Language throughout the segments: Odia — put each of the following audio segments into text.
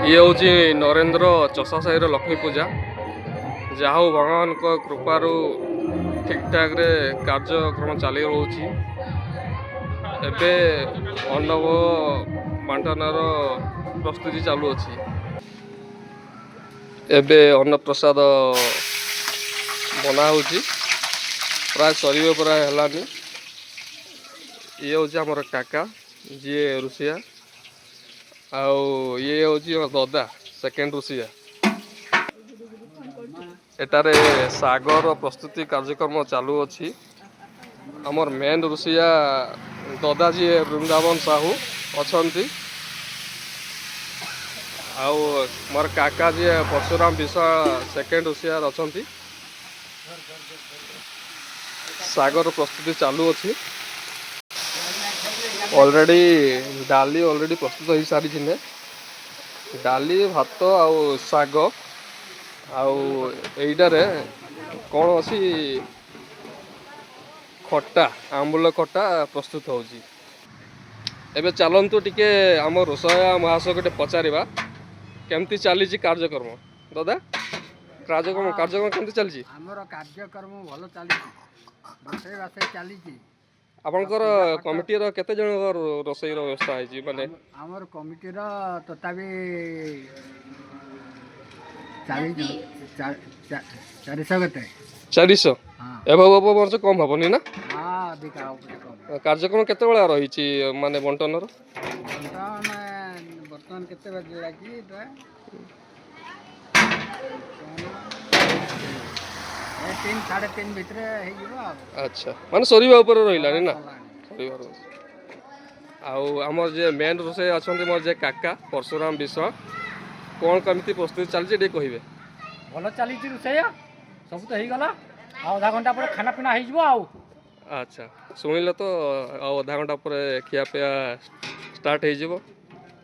ଇଏ ହେଉଛି ନରେନ୍ଦ୍ର ଚଷା ସାହିର ଲକ୍ଷ୍ମୀ ପୂଜା। ଯାହା ହଉ, ଭଗବାନଙ୍କ କୃପାରୁ ଠିକ୍ଠାକ୍ରେ କାର୍ଯ୍ୟକ୍ରମ ଚାଲି ରହୁଛି। ଏବେ ଅନ୍ନଭୋଗ ବାଣ୍ଟନର ପ୍ରସ୍ତୁତି ଚାଲୁଅଛି। ଏବେ ଅନ୍ନପ୍ରସାଦ ବନା ହେଉଛି, ପ୍ରାୟ ସରିବ ପ୍ରାୟ ହେଲାନି। ଇଏ ହେଉଛି ଆମର କାକା, ଯିଏ ରୋଷେଇଆ, ଆଉ ଇଏ ହେଉଛି ଦଦା, ସେକେଣ୍ଡ ରୋଷେଇଆ। ଏଠାରେ ଶାଗର ପ୍ରସ୍ତୁତି କାର୍ଯ୍ୟକ୍ରମ ଚାଲୁଅଛି। ଆମର ମେନ୍ ରୋଷେଇଆ ଦଦା ଯିଏ ବୃନ୍ଦାବନ ସାହୁ ଅଛନ୍ତି, ଆଉ ମୋର କାକା ଯିଏ ପରଶୁରାମ ବିଶ୍ୱାଳ ସେକେଣ୍ଡ ରୋଷେଇଆ ଅଛନ୍ତି। ଶାଗର ପ୍ରସ୍ତୁତି ଚାଲୁଅଛି। ଅଲରେଡ଼ି ଡାଲି ଅଲରେଡ଼ି ପ୍ରସ୍ତୁତ ହେଇସାରିଛି ନେ। ଡାଲି, ଭାତ ଆଉ ଶାଗ। ଆଉ ଏଇଟାରେ କ'ଣ ଅଛି? ଖଟା, ଆମ୍ବୁଲ ଖଟା ପ୍ରସ୍ତୁତ ହେଉଛି। ଏବେ ଚାଲନ୍ତୁ ଟିକେ ଆମ ରୋଷେଇଆ ମହାଶୟକୁ ଟିକେ ପଚାରିବା, କେମିତି ଚାଲିଛି କାର୍ଯ୍ୟକ୍ରମ। ଦାଦା, କାର୍ଯ୍ୟକ୍ରମ କେମିତି ଚାଲିଛି? ଆମର କାର୍ଯ୍ୟକ୍ରମ ଭଲ ଚାଲିଛି, ରୋଷେଇ ବାସେଇ ଚାଲିଛି। ଆପଣଙ୍କର କମିଟିର କେତେ ଜଣଙ୍କ ରୋଷେଇର ବ୍ୟବସ୍ଥା ହେଇଛି ମାନେ? ଆମର କମିଟିର ତଥାପି 40, 400 କେତେ। 400? ହଁ। ଏବେ ହବ ବର୍ଷ କମ୍ ହବନି ନା? ହଁ, ଅଧିକା ହବ, ଟିକେ କମ୍। କାର୍ଯ୍ୟକ୍ରମ କେତେବେଳେ ରହିଛି ମାନେ ବଣ୍ଟନର? ବର୍ତ୍ତମାନ କେତେ ବାଜିଲା କି ଏଇଟା? ଏ 3, 3:30 ଭିତରେ ହେଇଯିବ ଆଉ। ଆଚ୍ଛା, ମାନେ ସରିବା ଉପରେ ରହିଲାଣି ନା? ସରିଲାଣି। ସରିବାର ଅଛି। ଆଉ ଆମର ଯିଏ ମେନ୍ ରୋଷେଇ ଅଛନ୍ତି, ମୋର ଯିଏ କାକା ପରଶୁରାମ ବିଶ୍ୱାଳ, କ'ଣ କେମିତି ପ୍ରସ୍ତୁତି ଚାଲିଛି ଟିକେ କହିବେ। ଭଲ ଚାଲିଛି ରୋଷେଇଆ, ସବୁ ତ ହେଇଗଲା, ଆଉ ଅଧା ଘଣ୍ଟା ପରେ ଖାନା ପିନା ହେଇଯିବ ଆଉ। ଆଚ୍ଛା, ଶୁଣିଲେ ତ, ଆଉ ଅଧା ଘଣ୍ଟା ପରେ ଖିଆପିଆ ଷ୍ଟାର୍ଟ ହେଇଯିବ।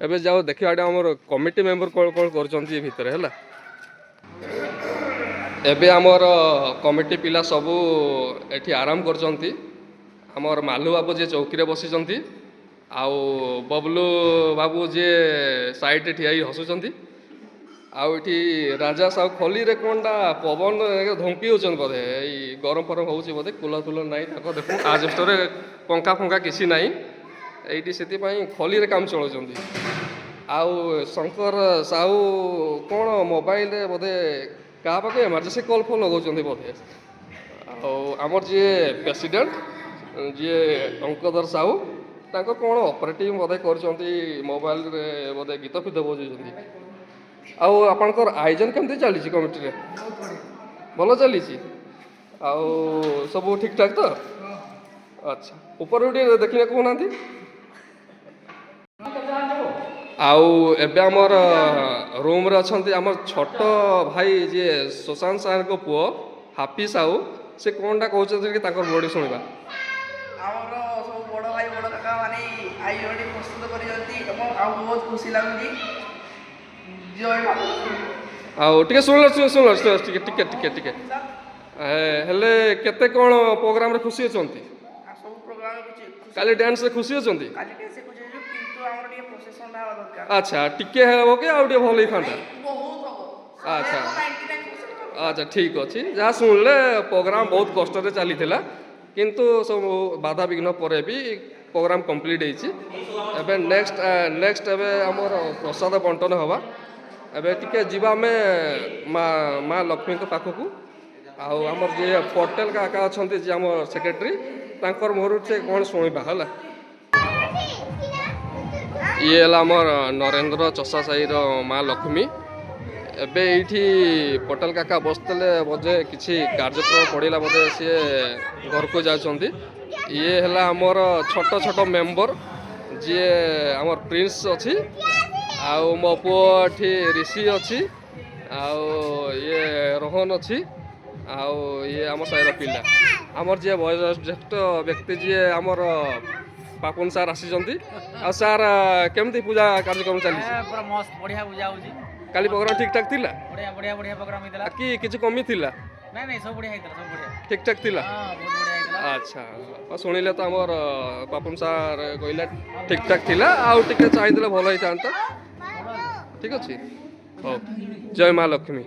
ଏବେ ଯାଉ ଦେଖିବା ଏଇଟା ଆମର କମିଟି ମେମ୍ବର କ'ଣ କ'ଣ କରୁଛନ୍ତି ଏ ଭିତରେ। ହେଲା, ଏବେ ଆମର କମିଟି ପିଲା ସବୁ ଏଠି ଆରାମ କରୁଛନ୍ତି। ଆମର ମାଲୁ ବାବୁ ଯିଏ ଚୌକିରେ ବସିଛନ୍ତି, ଆଉ ବବଲୁ ବାବୁ ଯିଏ ସାଇଡ଼ରେ ଠିଆ ହେଇ ହସୁଛନ୍ତି, ଆଉ ଏଠି ରାଜା ସାହୁ ଖଲିରେ କ'ଣଟା ପବନ ଧମକି ହେଉଛନ୍ତି ବୋଧେ। ଏଇ ଗରମ ଫରମ ହେଉଛି ବୋଧେ। କୁଲର ଫୁଲର ନାହିଁ ତାଙ୍କ ଦେଖୁ, ଆଜବେଷ୍ଟରେ ପଙ୍ଖା ଫଙ୍କା କିଛି ନାହିଁ ଏଇଠି, ସେଥିପାଇଁ ଖଲିରେ କାମ ଚଳାଉଛନ୍ତି। ଆଉ ଶଙ୍କର ସାହୁ କ'ଣ ମୋବାଇଲରେ ବୋଧେ କାହା ପାଖକୁ ଏମର୍ଜେନ୍ସି କଲ୍ ଫଲ୍ ଲଗାଉଛନ୍ତି ବୋଧେ। ଆଉ ଆମର ଯିଏ ପ୍ରେସିଡେଣ୍ଟ, ଯିଏ ଟଙ୍କଧର ସାହୁ, ତାଙ୍କ କ'ଣ ଅପରେଟିଂ ବୋଧେ କରୁଛନ୍ତି, ମୋବାଇଲରେ ବୋଧେ ଗୀତ ଫିତ ବଜାଉଛନ୍ତି। ଆଉ ଆପଣଙ୍କର ଆୟୋଜନ କେମିତି ଚାଲିଛି କମିଟିରେ? ଭଲ ଚାଲିଛି। ଆଉ ସବୁ ଠିକ୍ଠାକ୍ ତ? ଆଚ୍ଛା, ଉପରେ ଟିକେ ଦେଖିଲେ କହୁନାହାନ୍ତି। ଆଉ ଏବେ ଆମର ରୁମ୍ରେ ଅଛନ୍ତି ଆମର ଛୋଟ ଭାଇ ଯିଏ ସୁଶାନ୍ତ ସାର୍ଙ୍କ ପୁଅ ହାପି ସାହୁ। ସେ କ'ଣଟା କହୁଛନ୍ତି କି ତାଙ୍କର ବଡ଼ି ଶୁଣିବା। ଆମର ସବୁ ବଡ଼ ଭାଇ, ବଡ଼ କାକା ମାନେ ଆୟୋଜନଟି ପ୍ରସ୍ତୁତ କରିଛନ୍ତି ଏବଂ ଆମକୁ ବହୁତ ଖୁସି ଲାଗୁଛି। ଜୟ ମା। ଆଉ ଟିକେ ଶୁଣିଲ, ଶୁଣ ଶୁଣ ଶୁଣ, ଟିକେ ଟିକେ ଟିକେ ଟିକେ। ହେଲେ କେତେ କ'ଣ ପ୍ରୋଗ୍ରାମରେ ଖୁସି ଅଛନ୍ତି? ଆଉ ସବୁ ପ୍ରୋଗ୍ରାମ ଖୁସି ଖୁସି। କାଲି ଡ୍ୟାନ୍ସରେ ଖୁସି ଅଛନ୍ତି? କାଲି ଟିକେ ସେ ଖୁସି ହେଇଛୁ, କିନ୍ତୁ ଆମର ଟିକେ ପ୍ରୋସେସନଟା ହେବା ଦରକାର। ଆଚ୍ଛା, ଟିକେ ହେବ କି ଆଉ ଟିକେ ଭଲ ହେଇଥାନ୍ତା? ବହୁତ ହବ। ଆଚ୍ଛା। 99% ହବ। ଆଚ୍ଛା, ଠିକ୍ ଅଛି। ଯାହା ଶୁଣିଲେ, ପ୍ରୋଗ୍ରାମ ବହୁତ କଷ୍ଟରେ ଚାଲିଥିଲା, କିନ୍ତୁ ସବୁ ବାଧାବିଘ୍ନ ପରେ ବି ପ୍ରୋଗ୍ରାମ କମ୍ପ୍ଲିଟ୍ ହେଇଛି। ଏବେ ନେକ୍ସଟ ନେକ୍ସଟ ଏବେ ଆମର ପ୍ରସାଦ ବଣ୍ଟନ ହେବା। ଏବେ ଟିକେ ଯିବା ଆମେ ମା ଲକ୍ଷ୍ମୀଙ୍କ ପାଖକୁ। ଆଉ ଆମର ଯିଏ ପଟେଲ କାକା ଅଛନ୍ତି, ଯିଏ ଆମ ସେକ୍ରେଟାରୀ, ତାଙ୍କର ମୁହଁରୁ ସେ କ'ଣ ଶୁଣିବା। ହେଲା, ଇଏ ହେଲା ଆମର ନରେନ୍ଦ୍ର ଚଷା ସାହିର ମା ଲକ୍ଷ୍ମୀ। ଏବେ ଏଇଠି ପଟେଲ କାକା ବସିଥିଲେ, ବୋଧେ କିଛି କାର୍ଯ୍ୟକ୍ରମ ପଡ଼ିଲା ବୋଧେ, ସିଏ ଘରକୁ ଯାଉଛନ୍ତି। ଇଏ ହେଲା ଆମର ଛୋଟ ଛୋଟ ମେମ୍ବର, ଯିଏ ଆମର ପ୍ରିନ୍ସ ଅଛି, ଆଉ ମୋ ପୁଅ ଏଠି ରିଷି ଅଛି, ଆଉ ଇଏ ରୋହନ ଅଛି, ଆଉ ଇଏ ଆମ ସାହିର ପିଲା। ଆମର ଯିଏ ବୟୋଜ୍ୟେଷ୍ଠ ବ୍ୟକ୍ତି, ଯିଏ ଆମର ପାପୁନ ସାର୍ ଆସିଛନ୍ତି। ଆଉ ସାର୍, କେମିତି ପୂଜା କାର୍ଯ୍ୟକ୍ରମ ଚାଲିଛି? ପୁରା ମସ୍ତ, ବଢିଆ ପୂଜା ହଉଛି। କାଲି ପ୍ରୋଗ୍ରାମ ଠିକ୍ ଠାକ୍ ଥିଲା? ବଢିଆ ବଢିଆ ବଢିଆ ପ୍ରୋଗ୍ରାମ ହେଇଥିଲା। କି କିଛି କମି ଥିଲା? ନାଇଁ ନାଇଁ, ସବୁ ବଢିଆ ହେଇଥିଲା, ସବୁ ବଢିଆ। ଠିକ୍ ଠାକ୍ ଥିଲା? ହଁ, ବହୁତ ବଢିଆ ହେଇଥିଲା। ଆଚ୍ଛା, ଆଉ ଶୁଣିଲେ ତ, ଆମର ପାପୁନ ସାର୍ କହିଲା ଠିକ୍ ଠାକ୍ ଥିଲା, ଆଉ ଟିକେ ଚାହିଁଥିଲେ ଭଲ ହେଇଥାନ୍ତା। ଠିକ୍ ଅଛି, ହଉ, ଜୟ ମା ଲକ୍ଷ୍ମୀ।